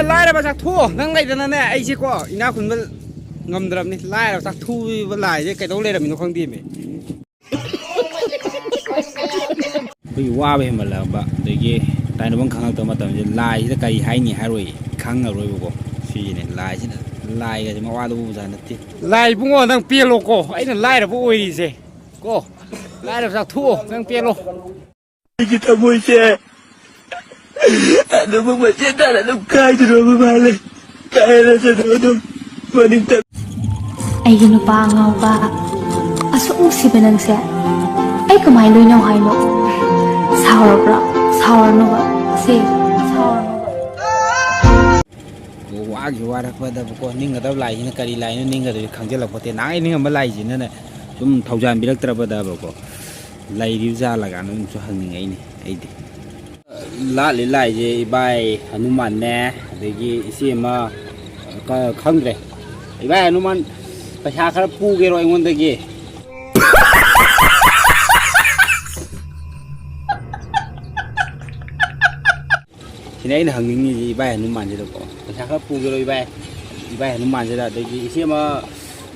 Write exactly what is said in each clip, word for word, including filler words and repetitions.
ꯂꯥꯏꯔꯕ ꯆꯥꯛꯊꯣꯛꯑꯣ꯫ ꯅꯪ ꯂꯩꯗꯅꯅꯦ, ꯑꯩꯁꯦꯀꯣ, ꯏꯅꯥꯛ ꯈꯨꯟꯕ ꯉꯝꯗ꯭ꯔꯕꯅꯤ꯫ ꯂꯥꯏꯔꯕ ꯆꯥꯛꯊꯣꯛꯏꯕ ꯂꯥꯏꯁꯦ ꯀꯩꯗꯧ ꯂꯩꯔꯝꯃꯤꯅꯣ ꯈꯪꯗꯦꯃꯤ꯫ ꯑꯩꯈꯣꯏꯒꯤ ꯋꯥꯕ ꯍꯦꯟꯃꯜꯂꯛꯑꯕ, ꯑꯗꯒꯤ ꯇꯥꯏꯅꯐꯝ ꯈꯪꯉꯛꯇꯕ ꯃꯇꯝꯁꯤꯗ ꯂꯥꯏꯁꯤꯗ ꯀꯔꯤ ꯍꯥꯏꯅꯤ ꯍꯥꯏꯔꯣꯏ, ꯈꯪꯉꯔꯣꯏꯕꯀꯣ꯫ ꯁꯤꯁꯤꯅꯦ ꯂꯥꯏꯁꯤꯅ, ꯂꯥꯏꯒꯁꯦ ꯃꯋꯥ ꯂꯧꯕ ꯖꯥꯠ ꯅꯠꯇꯦ꯫ ꯂꯥꯏ ꯏꯕꯨꯡꯉꯣ, ꯅꯪ ꯄꯦꯜꯂꯣꯀꯣ, ꯑꯩꯅ ꯂꯥꯏꯔꯕ ꯑꯣꯏꯔꯤꯁꯦ ꯀꯣ꯫ ꯂꯥꯏꯔꯕ ꯆꯥꯛꯊꯣꯛꯑꯣ, ꯅꯪ ꯄꯦꯜꯂꯣ꯫ ꯑꯩꯒꯤ ꯊꯃꯣꯏꯁꯦ ꯑꯗꯨꯝ ꯃꯆꯦꯠ ꯇꯥꯅ ꯑꯗꯨꯝ ꯀꯥꯏꯗꯣꯔꯕ ꯃꯥꯜꯂꯦ꯫ ꯀꯥꯏꯔꯁꯅꯨ ꯑꯗꯨꯝ ꯃꯅꯤꯡ ꯇꯝ- ꯑꯩꯒꯤ ꯅꯨꯄꯥ ꯑꯉꯥꯎꯕ, ꯑꯁꯨꯛ ꯅꯨꯡꯁꯤꯕ ꯅꯪꯁꯦ ꯑꯩ ꯀꯃꯥꯏꯅ ꯂꯣꯏꯅꯧ ꯍꯥꯏꯅꯣ? ꯁꯥꯎꯔꯕ꯭ꯔꯣ? ꯁꯥꯎꯔꯅꯨꯕ꯫ ꯁꯦ, ꯁꯥꯎꯔꯅꯨꯕ꯫ ꯋꯥꯒꯤ ꯋꯥꯔꯛꯄꯗꯕꯀꯣ, ꯅꯤꯡꯒꯗꯕ ꯂꯥꯏꯁꯤꯅ ꯀꯔꯤ ꯂꯥꯏꯅꯣ ꯅꯤꯡꯒꯗꯕꯁꯦ ꯈꯪꯖꯤꯜꯂꯛꯄꯣꯠꯇꯦ꯫ ꯅꯍꯥꯟꯒꯩ ꯅꯤꯡꯉꯝꯕ ꯂꯥꯏꯁꯤꯅꯅꯦ ꯁꯨꯝ ꯊꯧꯖꯥꯟꯕꯤꯔꯛꯇ꯭ꯔꯕꯗꯕꯀꯣ, ꯂꯩꯔꯤꯕ ꯖꯥꯠꯂ ꯀꯥꯏꯅ ꯑꯗꯨꯝꯁꯨ ꯍꯪꯅꯤꯡꯉꯛꯏꯅꯦ ꯑꯩꯗꯤ꯫ ꯂꯥꯠꯂꯤ ꯂꯥꯏꯁꯦ ꯏꯕꯥꯏ ꯍꯅꯨꯃꯥꯟꯅꯦ, ꯑꯗꯒꯤ ꯏꯆꯦ ꯑꯃ, ꯈ-, ꯈꯪꯗ꯭ꯔꯦ꯫ ꯏꯕꯥꯏ ꯍꯅꯨꯃꯥꯟ, ꯄꯩꯁꯥ ꯈꯔ ꯄꯨꯒꯦꯔꯣ ꯑꯩꯉꯣꯟꯗꯒꯤ? ꯁꯤꯅꯦ ꯑꯩꯅ ꯍꯪꯅꯤꯡꯉꯤꯁꯤ ꯏꯕꯥꯏ ꯍꯅꯨꯃꯥꯟꯁꯤꯗꯀꯣ꯫ ꯄꯩꯁꯥ ꯈꯔ ꯄꯨꯒꯦꯔꯣ ꯏꯕꯥꯏ? ꯏꯕꯥꯏ ꯍꯅꯨꯃꯥꯟꯁꯤꯗ, ꯑꯗꯒꯤ ꯏꯆꯦ ꯑꯃ,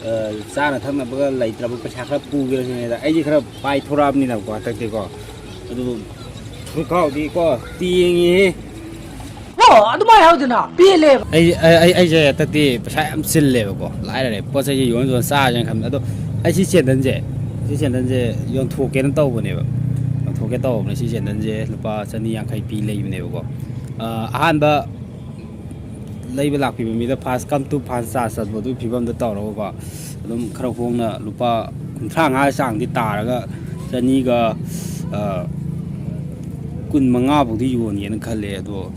ꯑ, ꯆꯥꯅ ꯊꯛꯅꯕꯒ ꯂꯩꯇ꯭ꯔꯕ, ꯄꯩꯁꯥ ꯈꯔ ꯄꯨꯒꯦꯔꯣ ꯁꯤꯅꯤꯗ꯫ ꯑꯩꯁꯦ ꯈꯔ ꯄꯥꯏꯊꯣꯔꯛꯑꯕꯅꯤꯅꯀꯣ ꯍꯟꯗꯛꯇꯤꯀꯣ꯫ ꯑꯗꯨ ꯈꯨꯠꯈꯥꯎꯗꯤ ꯀꯣ ꯇꯦꯡꯉꯤꯍꯦ꯫ ꯑꯣ, ꯑꯗꯨꯃꯥꯏꯅ ꯍꯥꯏꯗꯅ ꯄꯦꯜꯂꯦꯕ꯫ ꯑꯩ, ꯑꯩ, ꯑꯩ, ꯑꯩꯁꯦ ꯍꯟꯗꯛꯇꯤ ꯄꯩꯁꯥ ꯌꯥꯝ ꯆꯤꯜꯂꯦꯕꯀꯣ꯫ ꯂꯥꯏꯔꯔꯦ꯫ ꯄꯣꯠ ꯆꯩꯁꯦ ꯌꯣꯟ ꯌꯣꯟ ꯆꯥꯔꯁꯦꯅ ꯈꯟꯕꯗ꯫ ꯑꯗꯣ ꯑꯩ ꯁꯤ ꯆꯦꯟꯗꯟꯁꯦ, ꯁꯤ ꯆꯦꯟꯗꯟꯁꯦ ꯌꯣꯟꯊꯣꯛꯀꯦꯅ ꯇꯧꯕꯅꯦꯕ꯫ ꯌꯣꯟꯊꯣꯛꯀꯦ ꯇꯧꯕꯅꯦ꯫ ꯁꯤ ꯆꯦꯟꯗꯟꯁꯦ ꯂꯨꯄꯥ ꯆꯅꯤ ꯌꯥꯡꯈꯩ ꯄꯤ ꯂꯩꯕꯅꯦꯕꯀꯣ꯫ ꯑ, ꯑꯍꯥꯟꯕ ꯂꯩꯕ ꯂꯥꯛꯄꯤꯕ ꯃꯤꯗ first come to first serve ꯆꯠꯄ ꯑꯗꯨꯒꯤ ꯐꯤꯕꯝꯗ ꯇꯧꯔꯒꯀꯣ, ꯑꯗꯨꯝ ꯈꯔ ꯍꯣꯡꯅ ꯂꯨꯄꯥ ꯀꯨꯟꯊ꯭ꯔꯥ ꯃꯉꯥ ꯆꯥꯡꯗꯤ ꯇꯥꯔꯒ ꯆꯅꯤꯒ, ꯑ, ꯀꯨꯟ ꯃꯉꯥ ꯐꯥꯎꯗꯤ ꯌꯣꯟꯒꯦꯅ ꯈꯜꯂꯦ꯫ ꯑꯗꯣ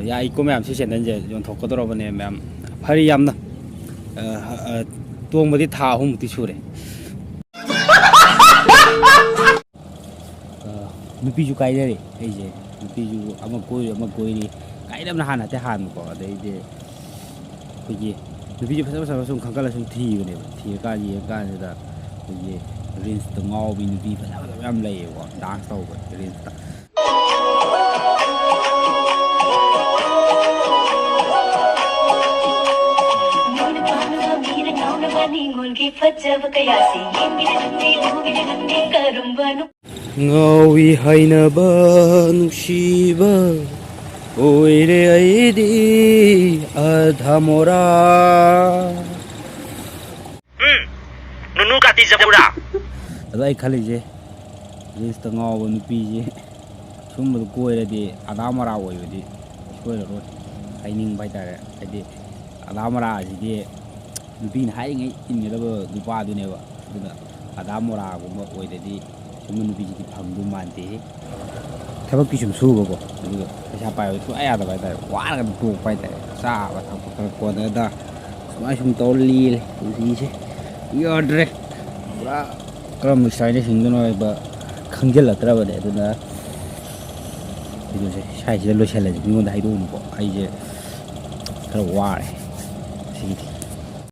ꯌꯥꯏꯀꯣ ꯃꯌꯥꯝ, ꯁꯤ ꯆꯦꯟꯗꯟꯁꯦ ꯌꯣꯟꯊꯣꯛꯀꯗꯧꯔꯕꯅꯦ ꯃꯌꯥꯝ꯫ ꯐꯔꯦ ꯌꯥꯝꯅ꯫ ꯑ, ꯑ, ꯇꯣꯡꯕꯗꯤ ꯊꯥ ꯑꯍꯨꯝꯃꯨꯛꯇꯤ ꯁꯨꯔꯦ꯫ ꯑ, ꯅꯨꯄꯤꯁꯨ ꯀꯥꯏꯅꯔꯦ ꯑꯩꯁꯦ꯫ ꯅꯨꯄꯤꯁꯨ ꯑꯃ ꯀꯣꯏꯔꯤ, ꯑꯃ ꯀꯣꯏꯔꯤ꯫ ꯀꯥꯏꯅꯕꯅ ꯍꯥꯟꯅ ꯍꯥꯟꯅꯀꯣ꯫ ꯑꯗꯩꯗꯤ ꯑꯩꯈꯣꯏꯒꯤ ꯅꯨꯄꯤꯁꯦ ꯐꯖ ꯐꯖꯕ ꯁꯨꯝ ꯈꯟꯒꯠꯂ ꯁꯨꯝ ꯊꯤꯕꯅꯦꯕ꯫ ꯊꯤꯔꯀꯥꯟ ꯌꯦꯡꯉꯀꯥꯟꯁꯤꯗ ꯑꯩꯈꯣꯏꯒꯤ reels ꯇ ꯉꯥꯎꯕꯤ ꯅꯨꯄꯤ ꯐꯖ ꯐꯖꯕ ꯌꯥꯝ ꯂꯩꯌꯦꯕꯀꯣ, dance ꯇꯧꯕ reels ꯇ꯫ ꯐꯖꯕ ꯀꯌꯥꯁꯤ ꯌꯦꯡꯕꯤꯔꯦ ꯅꯪꯗꯤ, ꯎꯕꯤꯔꯦ ꯅꯪꯗꯤ, ꯀꯔꯝꯕꯅꯣ? ꯉꯥꯎꯏ ꯍꯥꯏꯅꯕ ꯅꯨꯡꯁꯤꯕ ꯑꯣꯏꯔꯦ ꯑꯩꯗꯤ ꯑꯙꯥ ꯃꯣꯔꯥ꯫ ꯎꯝ, ꯅꯨꯅꯨ ꯀꯥꯇꯤ ꯖꯄꯨꯔꯥ꯫ ꯑꯗꯣ ꯑꯩ ꯈꯜꯂꯤꯁꯦ, ꯔꯤꯜꯁꯇ ꯉꯥꯎꯕ ꯅꯨꯄꯤꯁꯦ ꯁꯨꯝꯕꯗꯣ ꯀꯣꯏꯔꯗꯤ ꯑꯙꯥ ꯃꯣꯔꯥ ꯑꯣꯏꯕꯗꯤ ꯁꯣꯏꯔꯔꯣꯏ ꯍꯥꯏꯅꯤꯡꯕ ꯍꯥꯏꯇꯥꯔꯦ꯫ ꯍꯥꯏꯗꯤ ꯑꯙꯥ ꯃꯣꯔꯥ ꯑꯁꯤꯗꯤ ꯅꯨꯄꯤꯅ ꯍꯥꯏꯔꯤꯉꯩ ꯏꯟꯒꯗꯕ ꯅꯨꯄꯥꯗꯨꯅꯦꯕ꯫ ꯑꯗꯨꯅ ꯑꯙꯥ ꯃꯣꯔꯥꯒꯨꯝꯕ ꯑꯣꯏꯔꯗꯤ ꯁꯨꯝꯕ ꯅꯨꯄꯤꯁꯤꯗꯤ ꯐꯪꯗꯧ ꯃꯥꯟꯗꯦ꯫ ꯊꯕꯛꯀꯤ ꯁꯨꯝ ꯁꯨꯕꯀꯣ, ꯑꯗꯨꯒ ꯄꯩꯁꯥ ꯄꯥꯏꯕ ꯁꯨꯡꯌꯥ ꯌꯥꯗꯕ ꯍꯥꯏꯇꯥꯔꯦ꯫ ꯋꯥꯔꯒ ꯇꯣꯛꯄ ꯍꯥꯏꯇꯥꯔꯦ꯫ ꯆꯥꯕ ꯊꯛꯄ ꯈꯔ ꯀꯣꯟꯅꯗ ꯁꯨꯃꯥꯏꯅ ꯁꯨꯝ ꯇꯧꯔ ꯂꯦꯜꯂꯦ ꯄꯨꯟꯁꯤꯁꯦ꯫ ꯌꯥꯗ꯭ꯔꯦ꯫ ꯄꯨꯔꯥ ꯀꯔꯝꯕ ꯁ꯭ꯇꯥꯏꯜꯗ ꯍꯤꯡꯗꯣꯏꯅꯣ ꯍꯥꯏꯕ ꯈꯪꯖꯤꯜꯂꯛꯇ꯭ꯔꯕꯅꯦ꯫ ꯑꯗꯨꯅ ꯚꯤꯗꯤꯑꯣꯁꯦ ꯁ꯭ꯋꯥꯏꯁꯤꯗ ꯂꯣꯏꯁꯤꯜꯂꯁꯤ꯫ ꯃꯤꯉꯣꯟꯗ ꯍꯥꯏꯗꯣꯛꯎꯅꯨꯀꯣ꯫ ꯑꯩꯁꯦ ꯈꯔ ꯋꯥꯔꯦ ꯉꯁꯤꯒꯤꯗꯤ꯫